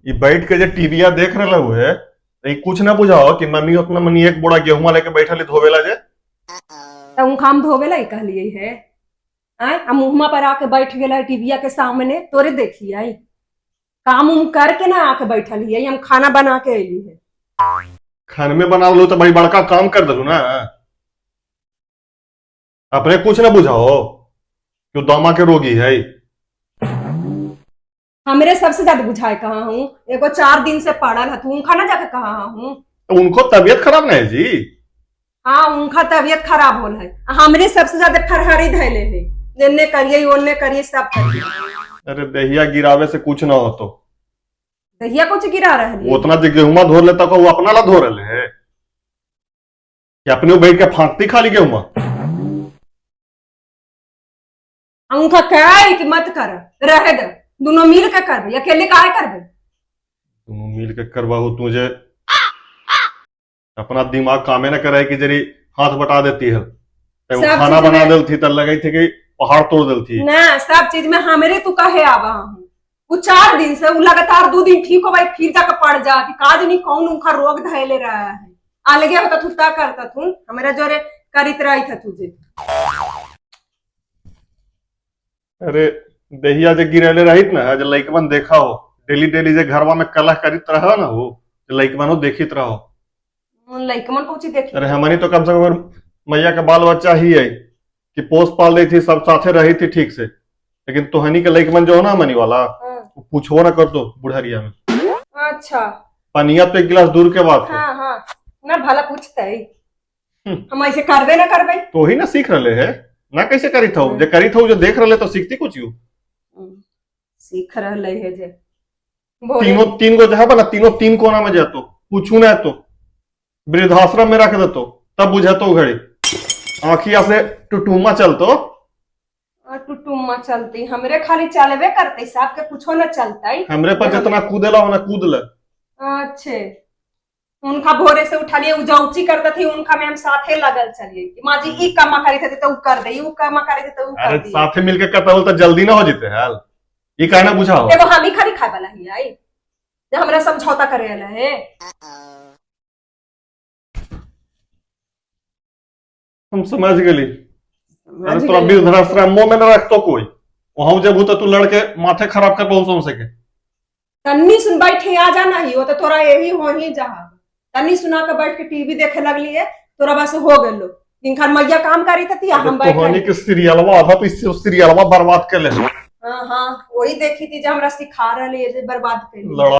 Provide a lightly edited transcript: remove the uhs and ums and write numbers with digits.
ये बैठ के जो टीविया देख रहा है, तो कुछ ना बुझाओ कि मम्मी उतना मनी एक बोरा गेहुआ लेके बैठल धोवेला जे। तो उनका हम धोवेला ही कहलिए है। आय आ मुहमा पर आके बैठ गेला है टीविया के सामने, तोरे देखी आई काम उम करके ना आके बैठल ही, हम खाना बना के अली है। खाने में बना लो तो बड़ी बड़का काम कर दलू ना। अपने कुछ ना बुझाओ क्यों दामा के रोगी है। हमरे सबसे ज्यादा बुझाए कहाँ हूँ, एगो 4 दिन से पड़ल है, तू उनका ना जाके कहाँ हूँ। तो उनको तबीयत खराब नहीं है जी? हाँ उनका तबीयत खराब होल है, हमरे सबसे ज्यादा फरहरी धैले है, जेन्ने करिए ओन्ने करिए सब करिए। अरे दहिया गिरावे से कुछ ना हो तो। दहिया कुछ गिरा रहे? उतना जो गेहुमा धो लेता वो अपना ला धो रहे है कि अपने बैठ के फांकती खाली गेहुमा। उनका कहे कि मत कर, रहे दे, दोनों मिल के करबे, अकेले काहे करबे? दोनों मिल के करवाहू। तुझे अपना दिमाग कामे ना करे कि जरी हाथ बटा देती है तो खाना बना देती तो लगे थी कि पहाड़ तोड़ देती। ना सब चीज में हमरे तू कहे आवा हूँ। वो 4 दिन से वो लगातार 2 दिन ठीक हो भाई फिर जाकर पड़ जा कि काज नहीं कौन उनका रोग धैले रहा है। अलगे होता तू ता करता तू हमरा जोरे करित रही था तुझे। अरे दहिया जे गिरेले रहित ना, जे लइकवन देखा हो डेली डेली जे घरवा में कलह करित रहो ना, हो लइकवन देखित रहो। लइकवन कुछ देखी? अरे हमारी तो कम से कम मैया के बाल बच्चा ही है कि पोस पाल रही थी, सब साथे रही थी ठीक से, लेकिन तोहनी के लइकवन जो हो ना मनी वाला, पूछो ना कर दो बुढ़रिया में। अच्छा पनिया तो एक गिलास दूर के बात है। हाँ हाँ ना भला पूछते है, हम ऐसे करबे ना करबे। तो ही ना सीख रहे है ना, कैसे करी था जो करी था जो देख रहे तो सीखती कुछ you सीख रहे है जे तीनों तीन को जहाँ बना तीनों तीन कोना में जातो पूछू ना तो वृद्धाश्रम में रख देतो तब बुझातो घड़ी आँखिया से टुटुमा चलतो। टुटुमा चलती हमरे खाली चलबे करते, साहब के कुछो ना चलता। हमरे पर जितना कूदेला होना कूद ले। अच्छे उनका भोरे से उठा लिए उजाऊची करता थी, उनका में हम साथे लगल चलिए कि माँ जी ई कामा करी थे तो उ कर दे, उ कामा करी थे तो उ कर अरे दे। साथे मिलके करता हो तो जल्दी ना हो जीते हाल, ये कहना बुझाओ। एगो हम ही खाली खाए वाला ही आई जे हमरा समझौता करे वाला है। हम समझ गेली। अरे तोरा वृद्धाश्रम में न रखतो कोई, वहां जब तो तू लड़के माथे खराब कर बहुत सौ सके। तन्नी सुन बैठे आ जाना ही हो तो तोरा यही हो ही जहा। तन्नी सुना के बैठ के टीवी देखे लगली है, तोरा बस हो गेलो। दिन मैया काम करी थी हम बैठ तोहनी के सीरियलवा आधा तो इस सीरियलवा बर्बाद कर ले। हां हां वही देखी थी जे हमरा सिखा रहली है जे बर्बाद कर।